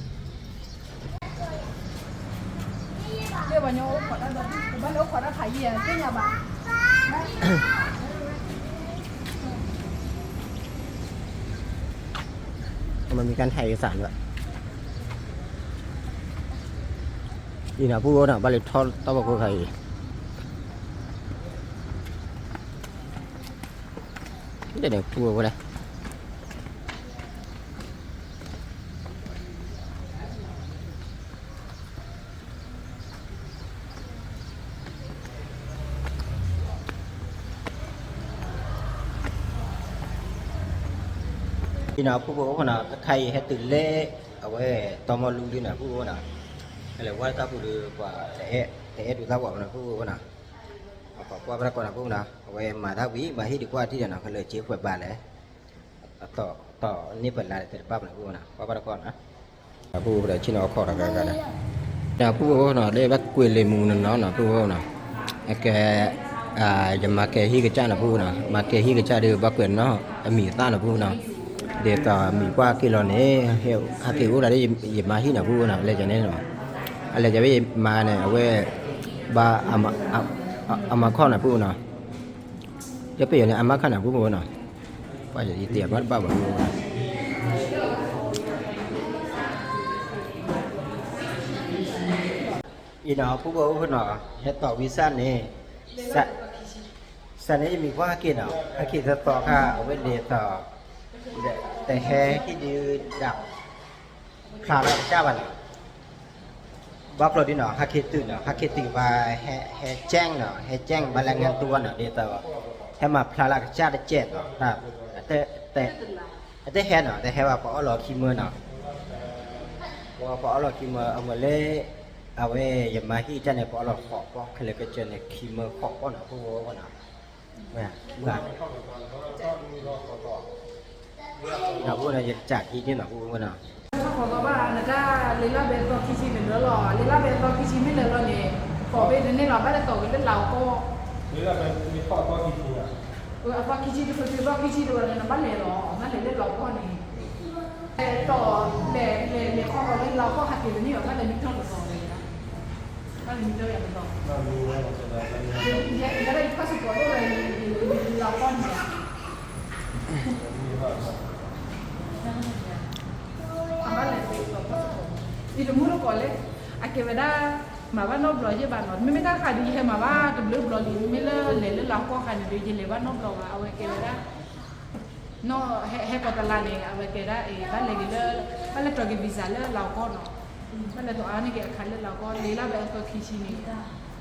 မ့ၢ်ကနၣ် အံၤနီၤ ပုၢ်ဖိနီၤ ဘၣ်လၢထီၣ်တၢ်ဘီခိၣ်ခါအံၤ ဒ်န့ၣ် ပုၢ်ဖိဖိလဲၣ် အံၤနီၤ ပုၢ်ဖိဖိနီၤ တခါအံၤဟဲတုၤလၢ အဝဲ တီမီလူလံနီၤ ပုၢ်ဖိနီၤ, ကလဲၤဝဲတၢ်ပူၤဒီး ပှၤတအဲၣ်ဒိးတၢ်ဝဲနီၤ ပုၢ်ဖိနီၤ, ပှၤကွၢ်ဘၣ်တၢ်ကီနီၤ ပုၢ်ဖိနီၤ, အဝဲမၤတၢ်ဝံၤ မၤဟံၣ်ဒုးကွၢ်ထံၣ်ဒီးနီၤ ကလၢာ်က့ၤဃဲးဘၣ်လဲၣ် အတီၢ်န့ၢ်ပလါသ့ၣ်တဖၣ်မနုၤ ပုၢ်ဖိနီၤ ကွၢ်ဘၣ်တၢ်ကီနီၤ, ပုၢ်ဖိဒီးဆ့ၣ်နီၤအခီၣ်တဂၤဂၤဒီး, ဒီးပုၢ်ဖိနီၤ လၢဘၣ်ကွဲးလံာ်မူနီၤနီၤ ပုၢ်ဖိနီၤ, အကဲ ယမၤကဲဟံၣ်ကစၢ်နီၤ ပုၢ်ဖိနီၤ, မၤကဲဟံၣ်ကစၢ်ဒီးဘၣ်ကွဲးနီၤ အမံၤအသၣ်နီၤ ပုၢ်ဖိနီၤ, ဒ်သိးမံၤကွၢ်က့ၤလီၤန့ၣ် ဟဲက့ၤအိၣ်ဒီး ယမါဟံၣ်နီၤ ပုၢ်ဖိနီၤ, လဲၤကန့ၣ်နီၤ, အလဲၤကဝဲယမါန့ၣ် အဝဲ ဘၣ် အမၤခီၣ်နီၤ ပုၢ်ဖိနီၤ, ယပယီၤန့ၣ် အမၤခီၣ်နီၤ ပုၢ်ဖိနီၤ, ပှၤယတဘၣ်တဘၣ်ဘၣ် ပုၢ်ဖိနီၤ, အံၤနီၤ ပုၢ်ဖိနီၤ ဟဲတီၢ်ဝံစၢ်န့ၣ် စးန့ၣ်ယမံၤကွၢ်ဟဲက့ၤနီၤ ဟဲက့ၤသီသီခါ အဝဲလဲၤတီၢ် တဟဲဟံၣ်ဒုးဒၣ် ဖျါလၢကစၢ်ဘၣ်နီၤ, ဘၣ်ဖျိဒ်နီၤ ဟဲက့ၤတုၤနီၤ ဟဲက့ၤတုၤဘၣ် ဟဲကဲၣ်နီၤ ဟဲကဲၣ်ဘၣ်လၢငါတူၢ်ဘၣ်နီၤ ဒ်သိး ဟဲမၤဖျါလၢကစၢ်တကဲးနီၤ, အတဟဲနီၤ တဟဲဘၣ်ပှၤအီၣ်လီၤခံမၢနီၤ, ပှၤအီၣ်လီၤခံမၢ အမၢလၢ အဝဲယမါဟံၣ်တၢ်န့ၣ် ပှၤအီၣ်လီၤဃိးပီၢ် ခဲလၢာ်ခဲဆ့န့ၣ် ခံမၢဃိးပီၢ်နီၤ ပုၢ်ဖိနီၤ မ့ၢ် နီၤ ပုၢ်ဖိနီၤ ယကစၢ်ခံန့ၣ်နီၤ ပုၢ်ဖိနီၤ ဃိးပီၢ်ဘၣ် နတၢ်လံလၢဘဲအသီခံဆံန့ၣ်လၢလီၤ လံလၢဘဲအသီခံဆံမ့ၢ်လၢလီၤန့ၣ် ဃိးပီၢ်တန့ၢ်လီၤ ဘၣ်လဲၤတီၢ်က့ၤလၢလၤကီၢ် အသီခံဆံတဖုသီခံဆံတဝဲန့ၣ် နဘၣ်လဲၤလီၤ ဘၣ်လဲၤလၢလၤကီၢ်န့ၣ် တီၢ်လဲၤလဲၤလဲၤခီဃီၤလၢလၤကီၢ်ဟးက့ၤတန့ၢ်ဘၣ် ဘၣ်လဲၤမံထီၣ်တတီၤဝဲ ဘၣ်လဲၤမံထီၣ်ယၤတတီၤ ယဲဒၣ်ယ passport အိၣ်ဝဲလၤကီၢ်န့ၣ် အဘၣ်လဲၤ passport ယတမူတကိးလၢ အကဲဝဲဒၣ် မၤဘၣ်နီတဘျီယဲၢ်ဘၣ်နီၤ မ့မ့ၢ်တၢ်ဃးဒီးယဟဲမၤဘၣ်တဘျုးဘျီလံ မ့မ့ၢ်လၢလဲၤလၢလၤကီၢ်ဃါန့ၣ်ဒီး ယလဲၤဘၣ်နီတဘျီဘၣ် အဝဲကဲဝဲဒၣ် နီၢ်ဟဲကီးတလါန့ၣ် အဝဲကဲဒၣ်အံၤ ဘၣ်လဲၤက့ၤလၢ ဘၣ်လဲၤတီၢ်က့ၤ visa လၢလၤကီၢ်နီၤ ဘၣ်လဲၤတီၢ်အါန့ၢ်က့ၤအခါလၢလၤကီၢ် လံလၢဘဲအသီခံဆံန့ၣ်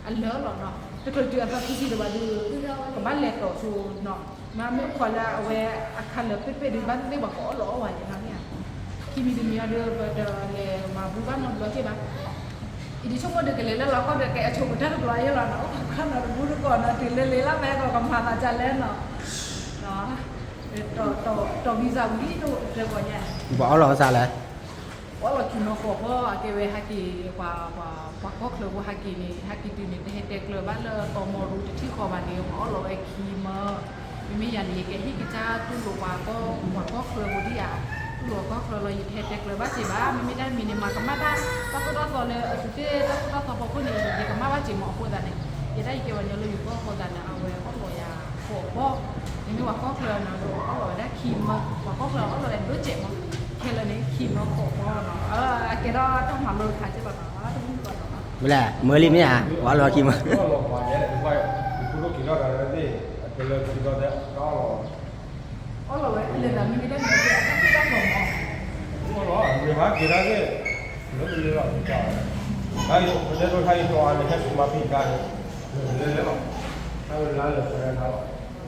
အလၢလီၤနီၤ တချုးတုၤအသီခံဆံတဘၣ်ဒီး ကဘၣ်လဲၤတီၢ်ဆိနီၤ မ့မ့ၢ်ခိးလၢအဝဲအခါလၢပ့ၢ်ပ့ၢ်ဒီး ဘၣ်သ့ၣ်သ့ၣ်ပှၤကအီၣ်လီၤအီၣ်ဝဲယဲနီၤန့ၣ် ခံမံၤတမံၤအံၤဒီး ပတလဲၤမၤဘူၣ်ဘၣ်နီတဘျီက့ၤဘၣ်. အံၤဒ်ဆိကမိၣ်ဒီးကလဲၤလၢလီၤကီၢ်ဒီး ကဲအဆိကတၢၢ်တဘျီယဲလီၤနီၤ, အိၣ်ခိးနီၤတမူတကိးနီၤ, တုၤလၢလ့လၢဖဲကီးကမၤသးဒ်လဲၣ်နီၤ, တီၢ် တီၢ် တီၢ်ဝံစၢ်ဝံၤ တၢ်ပှၤညါ ပှၤအီၣ်လီၤအီၣ်ဆါလဲၣ်, ပှၤအီၣ်လီၤခံနီၤဃိးပီၢ် အကဲဝဲဟဲက့ၤ ပှၤ ပှၤ ပှၤကီၢ်ချၢဖိဟဲက့ၤန့ၣ် ဟဲက့ၤတုၤန့ၣ် တဟဲတဲကျၢၤဘၣ်လၢတီမီလူတထံၣ်ဃီဘၣ်န့ၣ် ပှၤအီၣ်လီၤဝဲခံမၢ, မ့မ့ၢ်ယၤန့ၣ် ယကဟ့ၣ်ကစၢ်တူၢ်လိာ်ပှၤကီၢ် ပှၤကီၢ်ချၢဖိဒံးဧါ, တူၢ်လိာ်ကီၢ်ချၢလီၤ ယတဟဲတဲကျၢၤဘၣ်စ့ၢ်ဘၣ်, မ့မ့ၢ်တၢ်မံၤန့ၣ် မၤကမၣ်တၢ် တၢ်သိၣ်တၢ်သီလၢအသူးသ့ၣ် တၢ်သိၣ်တၢ်သီဖီခိၣ်န့ၣ် ယကမၣ်ဘၣ်စ့ၢ်မးအဃိသတးန့ၣ်, ယဲဒၣ်ယကဲဝဲညီလၢယကီၢ်အဃိသတးန့ၣ် အဝဲအီၣ်လီၤယၤဃိးပီၢ်, မ့မ့ၢ်ပှၤကီၢ်ချၢနီၤ အီၣ်လီၤဝဲဒၣ်ခံမၢ, ပှၤကီၢ်ချၢအီၣ်လီၤဝဲဒၣ်ဒိၣ်စဲးမး, ခဲလၢာ်န့ၣ် ခံမၢဃိးပီၢ်နီၤ, အကဲထီၣ်တၢ်မၤလိတခါက့လီၤနီၤ, မ့ၢ်လဲၣ် မၢလံမ့ၢ်ဧါ, ပှၤအီၣ်လီၤ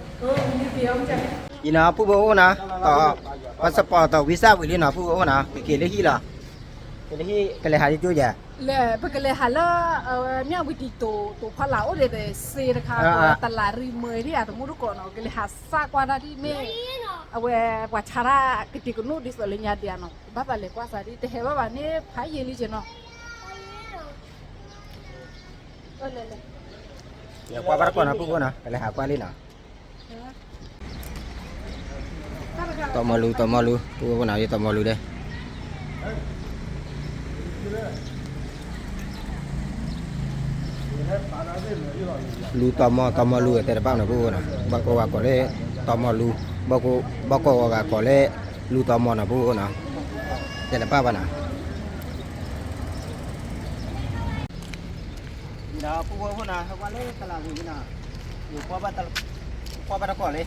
ခံမၢ အီၣ်လီၤဝဲ အံၤနီၤ ပုၢ်ဖိအိၣ်နီၤ, တီၢ် passport တီၢ် visa ဝံၤလံနီၤ ပုၢ်ဖိအိၣ်နီၤ, ကက့ၤလၢဟံၣ်လီၤ, က့ၤလၢဟံၣ် ကလဲၤဟးလၢကၠိယဲၢ်, ပကလဲၤဟးလၢ မၠၣ်ဝံၤတံၤတိၤ တိၤဖီလာ်အိၣ်ဒီးစ့တခါ တလးရံမၢဒံးဧါ တမူတကိးနီၤ ကလဲၤဟးစၢ်ကွၢ်တၢ်ဒ်မ့ၢ် အဝဲပှၤဆါတၢ်ကတံၤကနိၣ်ဒ်သိးလၢညါဒံးဧါနီၤ ဘၣ်သးလဲၤကွၢ်စးဒ် တဟဲဘၣ်ဘၣ်န့ၣ် ဖးယံာ်လံက့နီၤ ကွၢ်ဘၣ်တကိးနီၤ ပုၢ်ဖိနီၤ ကလဲၤဟးကွၢ်လံ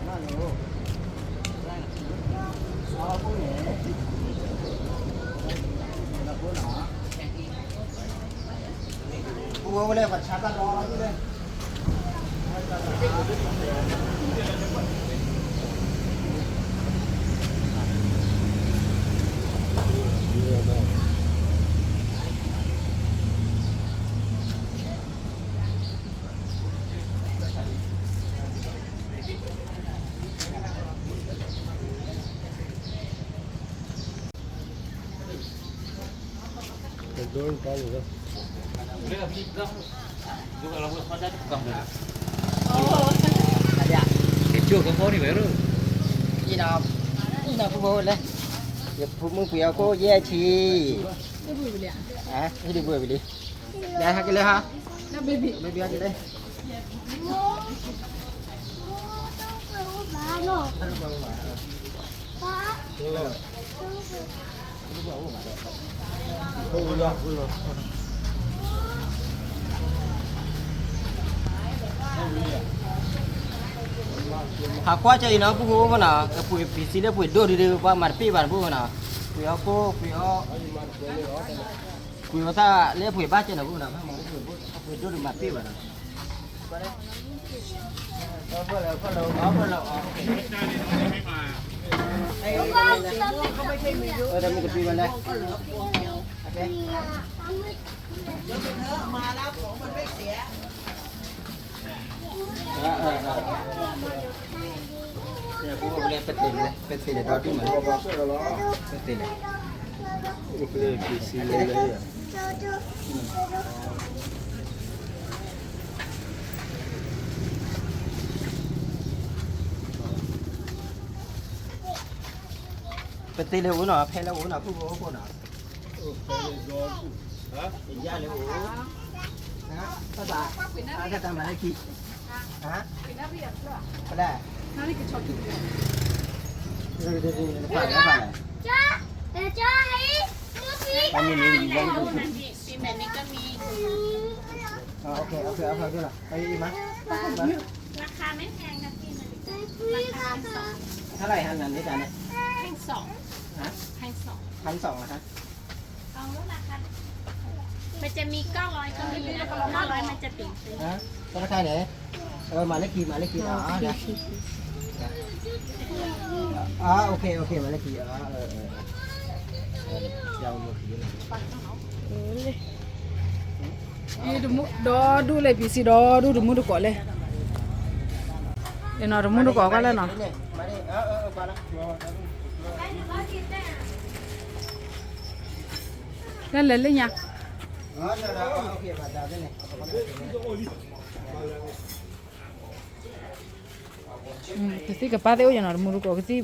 နီၤ တီမီလူ တီမီလူ ပုၢ်ဖိနီၤ ယတီမီလူဒီး လူတီမီ တီမီလူ တဲတဘၣ်နီၤ ပုၢ်ဖိနီၤ ဘၣ်ကိးဂၤကိးလၢ တီမီလူ ဘၣ်ကိးဂၤကိးလၢ လူတီမီနီၤ ပုၢ်ဖိနီၤ တဲတဘၣ်ဘၣ်နီၤ ဒီးပုၢ်ဖိဖိနီၤ ဟဲကွၢ်လၢတလးဝံၤနီၤ ကွၢ်ဘၣ်တကိးလၢ တလးဝံၤလၢ ကၠိကဘီန့ၣ်ဝဲရၢ အံၤနီၤ အံၤနီၤ ဖိဖိလဲၣ် ယဖိမုၣ်ပှ့ၤအီၣ်ခိၣ်ယဲၢ်ဆံ ဟ့ၣ်ဒုးဘှံးဝံၤလံ လဲၤဟဲက့ၤလၢဟါ baby ဟဲက့ၤလၢ ဟးကွၢ်ကၢ်အံၤနီၤ ပုၢ်ဖိဖိနီၤ အပှ့ၤ ပံၤစံလၢပှ့ၤဒိၣ်ဒုးဒုး ပှၤမၤတပ့ၢ်ဘၣ်နီၤ ပုၢ်ဖိနီၤ ပှ့ၤအီၣ်ခိၣ် ပှ့ၤအီၣ် ပှ့ၤအီၣ်တၢ်လၢပှ့ၤဘၣ်ကဲနီၤ ပုၢ်ဖိနီၤ ပှ့ၤဒိၣ်ဒုးမၤတပ့ၢ်ဘၣ်နီၤ ပသ့ၣ်လဲၣ် ပသ့ၣ်လဲၣ်ဒီဒူၣ်မး ပသ့ၣ်လဲၣ် ပသ့ၣ်လဲၣ်အိၣ်နီၤ ဖဲလဲၣ်အိၣ်နီၤ ပုၢ်ဖိဖိနီၤ ယၤလဲၣ်အိၣ် တၢ်တၢ်မၤလၢခံ ဖဲလဲၣ် ဖဲလဲၣ် โอเค โอเค โอเค โอเค ราคาไม่แพงนะพี่ ราคาเท่าไหร่ฮะ หนังนี้จานเนี่ย พันสอง ฮะ พันสอง พันสอง นะครับ เอาราคา มันจะมีเก้าร้อยก็มี ห้าร้อย มันจะติ่งตึง ฮะ ราคาไหน မၤလၢခံ မၤလၢခံ OK OK မၤလၢခံ ဒီဒူၣ်လဲၣ် ပစံးဒီဒူၣ်တမူတကိးလဲၣ်, နီၤတမူတကိးကွၢ်လၢနီၤ, လၢလဲၤလၢညါ ကသံၣ်ကပၤသ့ၣ်အိၣ်ယနီၤ တမူတကိး ကသံၣ်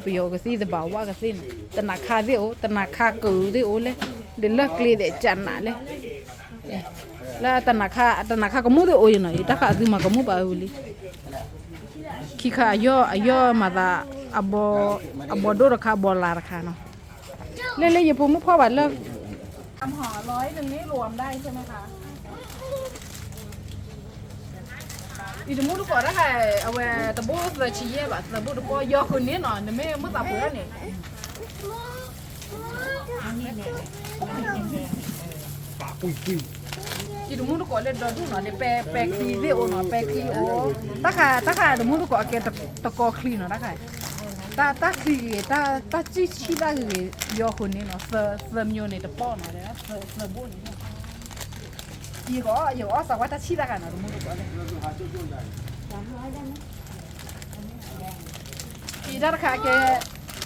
ပယီၤ ကသံၣ်သဘၣ်ဝါ ကသံၣ်န့ၣ် တနၤခါသ့ၣ်အိၣ် တနၤခါကၢၤသ့ၣ်အိၣ်လဲၣ်, ဒီးလၢကျ့သ့ၣ်ကနးလဲၣ်, လၢတနၤခါ တနၤခါကမူၣ်သ့ၣ်အိၣ်ယနီၤ ယတၢ်ဃးအသုမၤကမူၣ်ပာ်ဝံၤလံ, ခံခါအယီၢ် အယီၢ်မၤသး အဘီဒိၣ်တခါ အဘီလါတခါနီၤ, လၢလၢယဖိမုၣ်ဖီၣ်ဘၣ်လၢ ယတမူတကိးတၢ်ခါ အဝဲတဘိသၢဆံယဲၢ်ဘၣ် သၢဘိတပီ ယီၤဃုာ်န့ၣ်နီၤ နမ့ၢ်မ့ၢ်သးပှဲၤဒၣ်န့ၣ် ယတမူတကိးလၢဒီဒူၣ်နီၤ ဒီးပဲပဲချံသ့ၣ်အိၣ်နီၤ ပဲချံအိၣ်, တၢ်ခါ တၢ်ခါတမူတကိးအကဲတကီချံနီၤ တၢ်ခါ, တၢ် တၢ်ချံဂ့ၤ တၢ် တၢ်စံၣ်ဆံၣ်တၢ်ဂ့ၤဂ့ၤ ယီၤဃုာ်န့ၣ်နီၤ သၢ သၢမျိုးန့ၣ်တပီနီၤ သၢဘိန့ၣ် ယကအီၣ် ယကအီၣ်စးဝါတၢ်ဆံၣ်တၢ်ခါနီၤ တမူတကိးလၢ ကံတၢ်တခါကဲ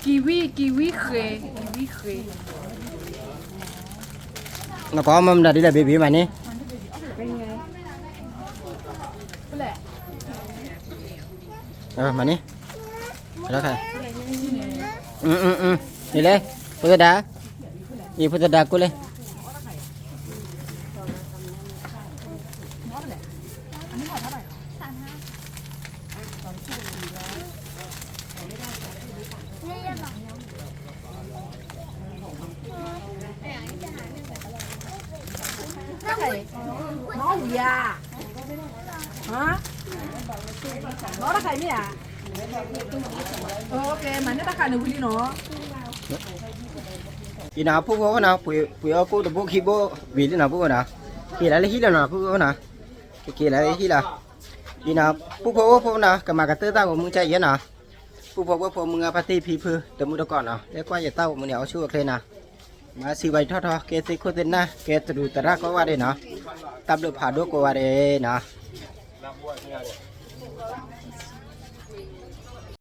ကံဝံ ကံဝံဃ့ ကံဝံဃ့, နကီမၤမတၤဒ်လဲၣ် ဘ့ဘ့မၤန့ၣ်, မၤန့ၣ်, ယလဲၣ်, ဖိသဒါ, ယဖိသဒါကိၣ်လဲၣ် နီၢ်ဝံၤဧါ, နီၢ်တၢ်ခါမ့ၢ်ဧါ, မၤန့ၢ်တၢ်ခါန့ၣ်ဝံၤလံနီၤ, အံၤနီၤ ဖုၣ်ဖိနီၤ ပှ့ၤအီၣ်ကိၣ်တဘိခံဘိဝံၤလံနီၤ ဖုၣ်ဖိနီၤ, က့ၤလၢဟံၣ်လီၤနီၤ ဖုၣ်ဖိနီၤ, ကက့ၤလၢဟံၣ်လီၤ, အံၤနီၤ ဖုၣ်ဖိဖိနီၤ ကမၤကတၢၢ်တၢ်ဂီၤမူကယဲနီၤ, ဖုၣ်ဖိဖိဖိမုၢ်ဂၤဖါတံၢ်ဖံဖု တမူတကိးနီၤ လၢကွၢ်ယတၢ်ဂီၤမူန့ၣ် အိၣ်ဆူၣ်အိၣ်ချ့နီၤ မၤစံးဘၣ်ယထီၣ်ထီ ကဲသ့ခိၣ်သ့နၢ် ကဲတရူးသရၣ်ကိးဂၤဒဲးနီၤ, တၢ်ဘျုးဖးဒိၣ်ကိးဂၤဒဲးနီၤ,